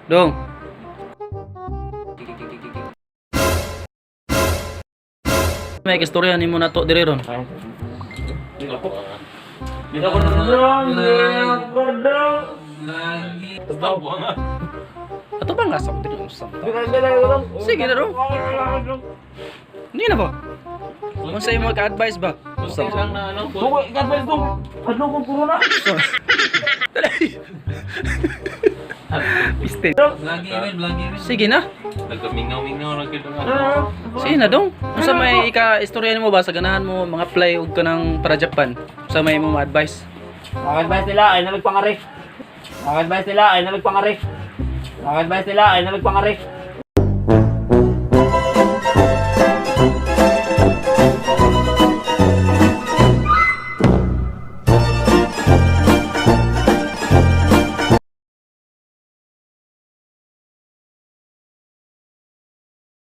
Dong. May istorya nimo na to diri ron. Ato ba nga sa diri unsa? Sige na ro. Hindi na ba? Unsa imo ka-advise ba? Unsa? Dali. Piste. Sige na. Nagkamingaw-mingaw na kita. Sige na dong. Unsa may ika-istorya nimo ba sa ganahan mo mga apply og kanang para Japan? Unsa may imo ma-advise? Ang advice nila ay nalagpangare. Ang advice nila ay nalagpangare. Ang advice nila ay nalagpangare.